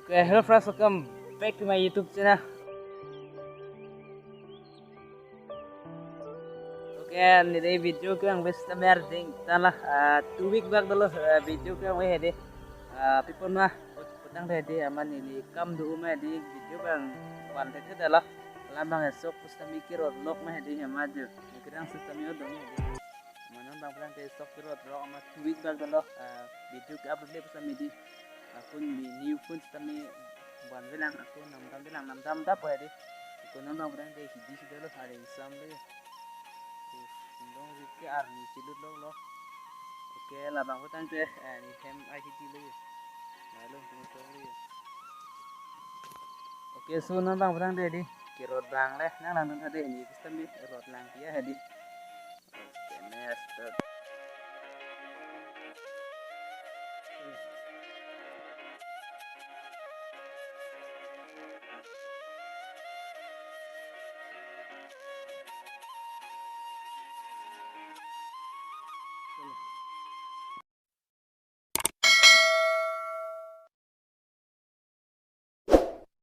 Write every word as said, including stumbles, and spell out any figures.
Okay, hello friends, welcome back to my YouTube channel. Okay, neli video ke ang bes tamer ding tala, ah, two week bak dolo, ah, video ke ang we hedi. Ah, pipon ma, putangte hedi, amat neli kam do ma hedi, video ke ang one thirty dolo. Alam abang esok pusitame kerot lok ma hedi, amat jo. Kerang sitame odong hedi. Amat non bang putangte esok kerot lok amat two week bak dolo, ah, video ke upload le pusitame hedi. Akun mi new phone sitame ban velang, akun namdam velang, namdam dap hedi. Akun non bang putangte hidi si dolo, hari sam le. Indong rit ke arni chilut lok lo. Okay, labang putangte, eh, ni hem ai hidi le. Lalu tung tong le. Okay, so non bang putangte hedi. Kerot bang le, nang lang dun hedi, ni pusitame rot lang dia hedi. Okay, next.